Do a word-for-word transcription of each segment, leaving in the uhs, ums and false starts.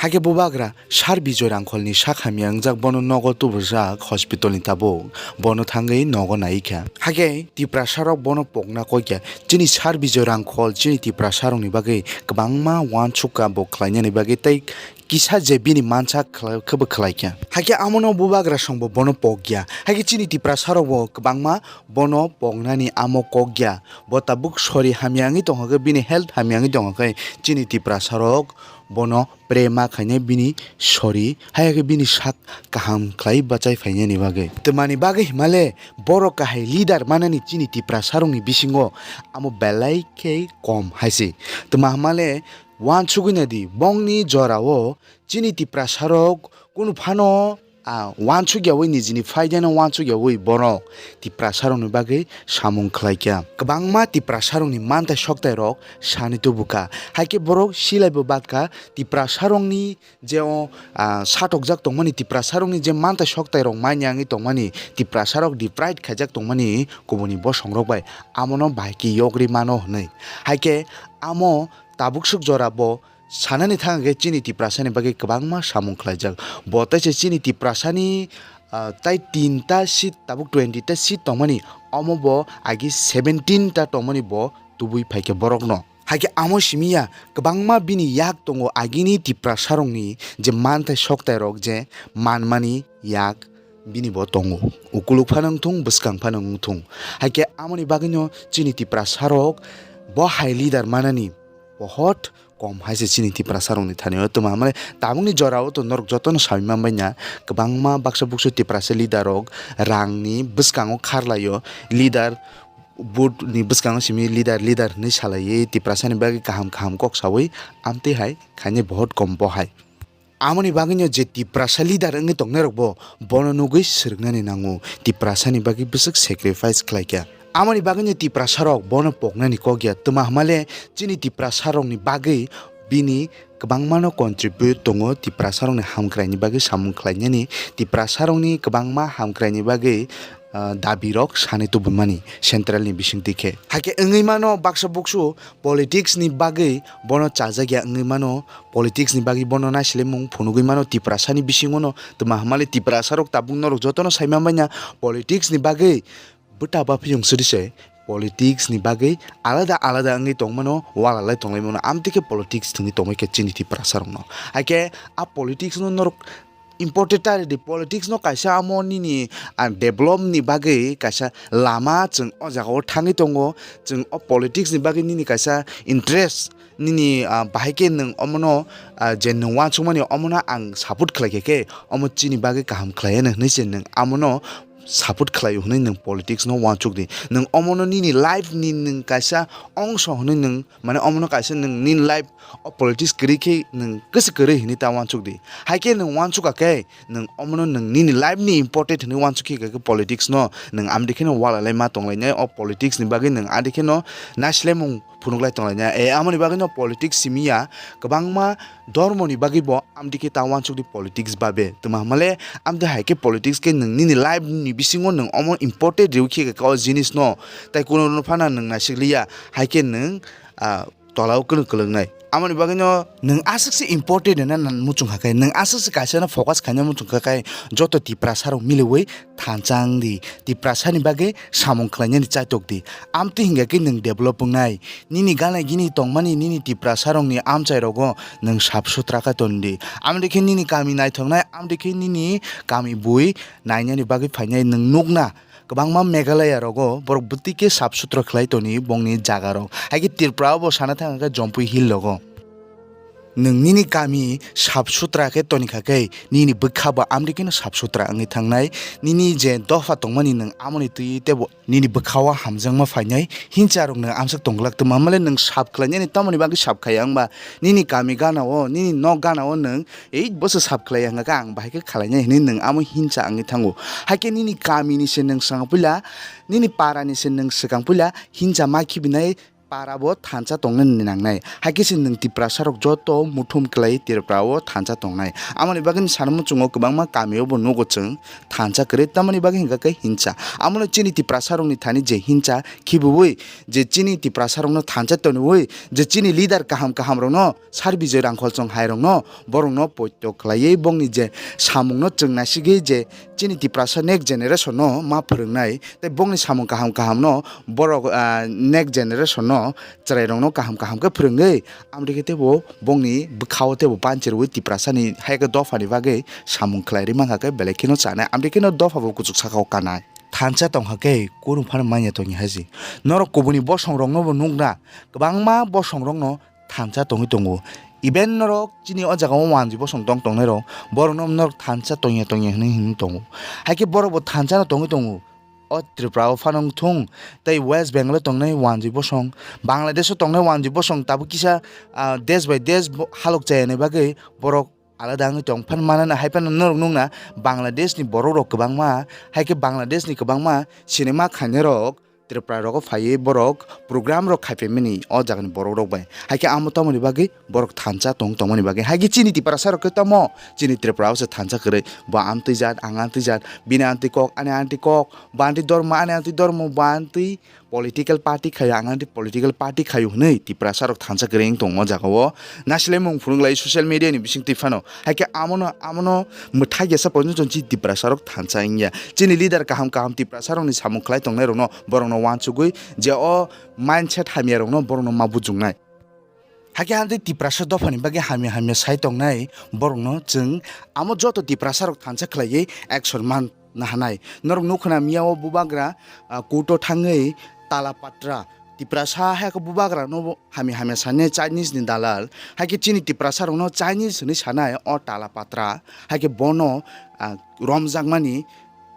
Hakhe bubagra Sar Bijoy Rangkholni sak hamya wngjak, bono nogo tubujak hospitalni tabuk, bono thangwi nogo naikha. Hakhe Tiprasarok bono pokna kokya. Chini Sar Bijoy Rangkhol chini Tiprasarokni bagwi kwbangma uansukha bo khlainani bagwi tei kisa je bini mansa khlai-, khebo khlaikha. Hakhe amono bubagra songbo bono pokya. Hakhe chini Tiprasarokbo kwbangma bono poknani amo kokya. Bo tabuk sori hamya wngwi tongkha khe, bini health hamya wngwi tongkha khe chini Tiprasarok bono pre ma khainai bini sori, haiya khe bini sak kaham khlai bachai phainani bagwi. Twmani bagwi himale borok kahai leader manani chini Tiprasarokni bisingo amo belai khe kom hai se. Twma himale uansugwi naidi, bongni jorao chini Tiprasarok kunu phano, ah, uansukyawi nijini phaideno uansukyawi borok Tiprasarokni bagwi samung khlaikha. Kwbangma Tiprasarokni manthai soktairok sani tubukha. Haikhe borok silaibo batkha Tiprasarokni je o, ah, satokjak tongmani, Tiprasarokni je manthai soktairok manya wngwi tongmani, Tiprasarok deprived khaijak tongmani kubuni bosongrok bai, amono bahai khe yogri mano hwnwi. Haikhe amo tabuksuk jora bo sanani thang khe chini Tiprasani bagwi kwbangma samung khlaijak. Bo tei se chini Tiprasani, ah, tai tinta seat, tabuk twenty ta seat tongmani, omo bo agi seventeen ta tongmani bo tubui phaikhe borokno. Haikhe amo simi ya, kwbangma bini yak tongo agini Tiprasarokni je manthai soktairok je manmani yak bini bo tongo. Ukuluk phano wngthung, bwskang phano wngthung. Haikhe amoni bagwino chini Tiprasarok bo hai leader manani bohot kom hai se chini Tiprasarokni thani o. Twma mane tabukni jorao to norok jotono saui manbaina, kwbangma baksa buksu Tiprasa leader rok rangni bwskango kharlaio, leader vote ni bwskango simi leader, leader hinwi salaiwi Tiprasani bagwi kaham kaham kok saui amtwi hai khainai bohot kom bo hai. Amoni bagwino je Tiprasa leader wngwi tongnairokbo bono nugwi swrwngnani nango, Tiprasani bagwi bwswk sacrifice khlaikha. Amoni bagwino Tiprasarok bono poknani kokya, twma hwnmale chini Tiprasarokni bagwi bini kwbangmano contribute tongo, Tiprasarokni hamkraini bagwi samung khlainani, Tiprasarokni kwbangma hamkraini bagwi, ah, dabirok sani tubumani centralni bisingtwi khe. Haikhe wngwi mano baksa buksu politicsni bagwi bono chajakya wngwi mano, politicsni bagwi bono naisolimung phunugwi mano Tiprasani bisingono. Twma hwnmale Tiprasarok tabuk norok jotono sai manbaina, politicsni bagwi bwta baphiyung suri se politicsni bagwi alada alada wngwi tongmano, walalai tonglaimano, amtwi khe politics thwngwi tongbaikha chini Tiprasarokno. Haikhe a politicsno norok important ta ridi, politicsno kaisa amo nini, ah, developni bagwi kaisa lama chwng o jagao thangwi tongo, chwng o politicsni bagwi nini kaisa interest, nini, ah, bahai khe nwng omono, ah, je nwng uansukmani omono ang support khlaikha khe, omo chini bagwi kaham khlai hwnwi se nwng amono support khlaio hwnwi nwng politicsno uansuk di. Nwng omono nini lifeni nwng kaisa ongso hwnwi nwng, mane omono kaisa nwng nini life o politics kwrwi khe nwng kwswk kwrwi hwnwi ta uansuk di. Haikhe nwng uansukha khe nwng omono nwng nini lifeni important hwnwi uansuk khe khe politicsno nwng amtwi kheno walalai ma tonglainai, o politicsni bagwi nwng amtwi kheno naisolimung phunuklai tonglainai. E, amoni bagwino politics simi ya, kwbangma dhormoni bagwi bo amtwi khe ta uansuk di politics babe. Twma hwnmale amtwi hai khe politics khe nwng nini lifeni bisingo nwng omo important rw khe kha o jinisno, tai kuno phano nwng naisik liya, hai khe nwng, ah, tolao kwrwng kwlwngnai. Amoni bagwino nwng aswk se important hwnna muchung kha khe, nwng aswk se kaisa no focus khaina muchung kha khe, joto Tiprasa rok miliwi thansa wng di, Tiprasani bagwi samung khlainani chaitok di. Amtwi hingya khe nwng develop wngnai. Nini gana gini tongmani nini Tiprasarokni amchairogo nwng sap sutra khe ton di. Amtwi khe nini kami naithoknai, amtwi khe nini kami bui nainani bagwi phainai nwng nukna. Kwbangma Meghalaya rogo borok bwtwi khe sap sutra khlai toni bongni jaga rok. Hai khe Tripura o bo sana thang khe Jompui Hill rogo. Nwng nini kami sap sutra khe toni kha khe, nini bwkha bo amtwi kheno sap sutra wngwi thangnai. Nini je dopha tongmani nwng amoni twi tebo nini bwkha o hamjakma phainai, hinsa rok nwng amswk tong glak. Twma hwnmale nwng sap khlainani tamoni bagwi sap khaiya wngba? Nini kami gana o, nini nok gana o nwng ei bwswk sap khlaiya wngkha khe ang bahai khe khalainai hwnwi nwng amo hinsa wngwi thango. Hai khe nini kami ni se nwng swkang puila, nini para ni se nwng swkang puila hinsa ma khibinai, para bo thansa tongnani nangnai. Hai khe se nwng Tiprasa rok joto muthum kwlai Tripura o thansa tongnai. Amoni bagwi sanma chungo kwbangma kami o bo nugo chwng thansa kwrwi. Tamoni bagwi hinkha khe hinsa. Amoni chini Tiprasa rokni thani je hinsa khibiwi je chini Tiprasa rokno thansa toniwi je chini leader kaham kaham rokno Sar Bijoy Rangkhol chwng hai rokno borokno poito khlaiwi bongni je samungno chwng naisigwi je chini Tiprasa next generation no ma phwrwngnai tei bongni samung kaham kaham no borok, ah, next generation no chwrai rokno kaham kaham khe phwrwngwi amtwi khe teibo bongni bwkhao teibo banchi rwui Tiprasa ni hai khe dopha ni bagwi samung khlai ri mankha khe belai kheno chanai amtwi kheno dopha bo kuchuk saka o kanai. Thansa tongkha khe kunu phano manya tongya hai se. Norok kubuni bosong rokno bo nukna kwbangma bosong rokno thansa tongwi tongo. Even norok chini o jaga o wanjwi bosong tong tongnai rok, borok no norok thansa tongya tongya hinwi hinwi tongo. Hai khe borok bo thansa no tongwi tongo. O Tripura o phano wng thung, tei West Bengal o tongnai wanjwi bosong, Bangladesh o tongnai wanjwi bosong tabuk kisa, ah, desh bai desh bo-, halok chaya ni bagwi borok alada wngwi tong phan manana hai phano norok nukna Bangladesh ni borok rok kwbangma, hai khe Bangladesh ni kwbangma cinema khainai rok Tripura rogo phaiwi borok program rok khaipaimani o jagani borok rok bai. Hai khe amo tamoni bagwi borok thansa tong tongmani bagwi. Hai khe chini Tiprasa rok khe tamo chini Tripura o se thansa kwrwi. Bo amtwi jat, ang amtwi jat, bini amtwi kok, ani amtwi kok, bo amtwi dormo, ani amtwi dormo, bo amtwi political party khaio, ang amtwi political party khaio hwnwi Tiprasa rok thansa kwrwi wng tong o jaga o. Nasilai mung phunuk lai social media ni bising twi phano. Hai khe amono, amono mwthai jesa porjonto chini Tiprasa rok thansa wngya. Chini leader kaham kaham Tiprasa rokni samung khlai tongnai rokno borokno uansugwi je o mindset hamya rokno borokno ma bujuknai. Hakhe amtwi Tiprasa dophani bagwi hamya hamya sai tongnai borokno chwng amo joto Tiprasa rok thansa khlaiwi action man nahanai. Norok nukho na miya o bubagra, ah, court o thangwi tala patra. Tiprasa hai khe bubagra no hamya hamya sanai Chinese ni dalal. Hakhe chini Tiprasa rokno Chinese hinwi sanai o tala patra. Hakhe bono, ah, romjakmani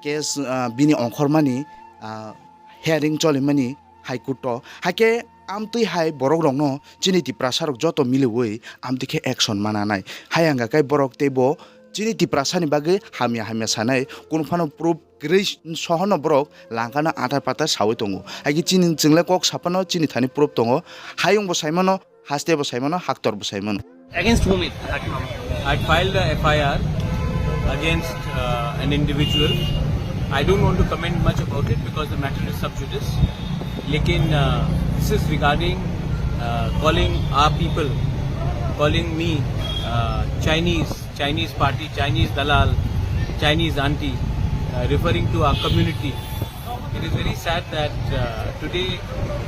case, ah, bini ongkhormani, ah, hearing cholimani High Court o. Hakhe amtwi hai borok rokno chini Tiprasa rok joto miliwi amtwi khe action mananai. Hai wngkha khe borok teibo chini Tiprasa ni bagwi hamya hamya sanai. Kunu phano proof kwrwi sohono borok langkano atar patar sawi tongo. Hakhe chini chwngle kok saphano chini thani proof tongo. Hayung bo saimano, haste bo saimano, haktor bo saimano. Against whom it, that? I filed a F I R against, uh, an individual. I don't want to comment much about it because the matter is sub judice. Lekin, uh, this is regarding, uh, calling our people, calling me, uh, Chinese, Chinese party, Chinese dalal, Chinese auntie, uh, referring to our community. It is very sad that, uh, today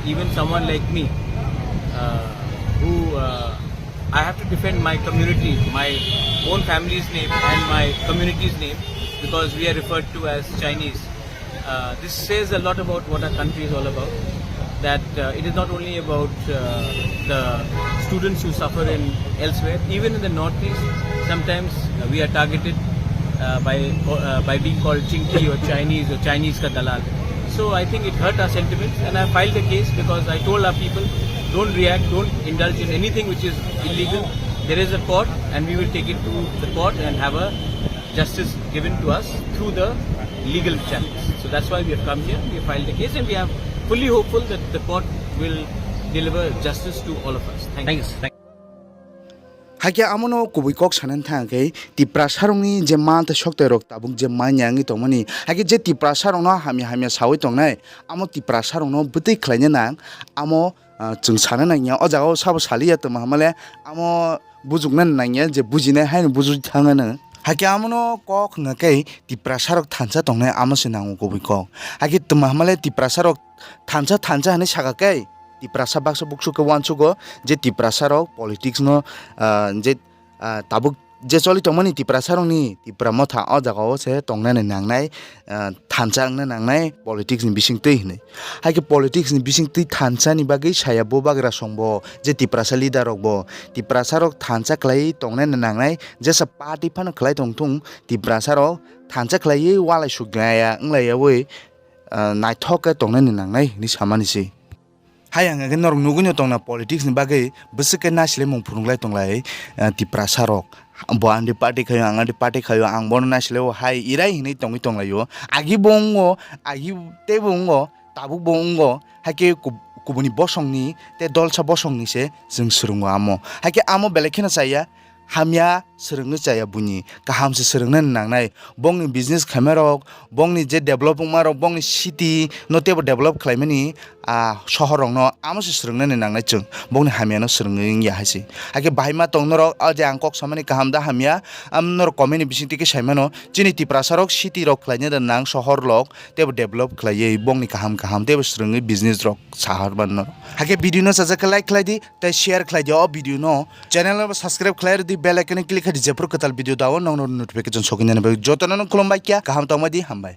even someone like me, uh, who, uh, I have to defend my community, my own family's name and my community's name, because we are referred to as Chinese. Uh, this says a lot about what our country is all about, that, uh, it is not only about, uh, the students who suffer in elsewhere, even in the Northeast, sometimes, uh, we are targeted, uh, by, uh, by being called Chinky or Chinese or Chinese ka dalal. So I think it hurt our sentiments, and I filed a case because I told our people, "Don't react, don't indulge in anything which is illegal. There is a court, and we will take it to the court and have a justice given to us through the legal channels." So that's why we have come here, we have filed a case, and we are fully hopeful that the court will deliver justice to all of us. Thank you. Thank you. Hakhe amono kubui kok sanani thang khe Tiprasa rokni je man tei soktai rok tabuk je manya wngwi tongmani, hakhe je Tiprasa rokno hamya hamya sawi tongnai, amo Tiprasa rokno bwtwi khlaina nang, amo, ah, chwng sana nangya, o jaga o sabo saliya tongma hamale amo bujukna nangya je bujinai haino bujui thangano. Hakhe amono kok hwnkha khe Tiprasa rok thansa tongnai amo se nango kubui kok. Hakhe tongma hamale Tiprasa rok thansa thansa hinwi saka khe Tiprasa baksa buksu khe uansugo je Tiprasa rok politics no, ah, je, ah, tabuk je choli tongmani Tiprasa rokni Tipra motha o jaga o se tongnani nangnai, ah, thansa wngna nangnai politics ni bising twi hinwi. Hai khe politics ni bising twi thansa ni bagwi saya bo bagra song bo je Tiprasa leader rok bo Tiprasa rok thansa khlai tongnani nangnai jesa party phano khlai tong thung Tiprasa rok thansa khlaiwi walai suknaya wnglayawi, ah, naithok khe tongnani nangnai hinwi samani se. Hai ang khe norok nugwi no tongna politics ni bagwi bwswk khe nasilai mung phunuk lai tonglai, ah, Tiprasa rok. Bo andi party khaio, ang andi party khaio, ang bono nasilai o hai irai hinwi tongwi tonglaio. Agi bo wngo, agi teibo wngo, tabuk bo wngo. Hakhe ku-, kubuni bosongni tei dolsa bosongni se chwng swrwngo amo. Hakhe amo belai kheno chaya, hamya swrwngwi chaya buini, kaham se swrwngnani nangnai. Bongni business khaimarok, bongni je develop wngmarok, bongni city no teibo develop khlaimani, ah, sohor rokno amo se swrwngnani nangnai chwng, bongni hamyano swrwngwi wngya hai se. Hakhe bahai ma tong norok, ah, je ang kok samani kaham da hamya, am norok comment ni bisingtwi khe saimano, chini Tiprasa rok city rok khlaina da nang sohor rok, teibo develop khlaiwi bongni kaham kaham teibo swrwngwi business rok sahar mano. Hakhe video no sajak khe like khlai di tei share khlai di o video no. Channel no subscribe khlai rw di, bell icon no click khlai di, jephru kwtal video dao nokno notification sokwi nani bagwi. Jotono no khulumbai kya, kaham tongbai di, hambai.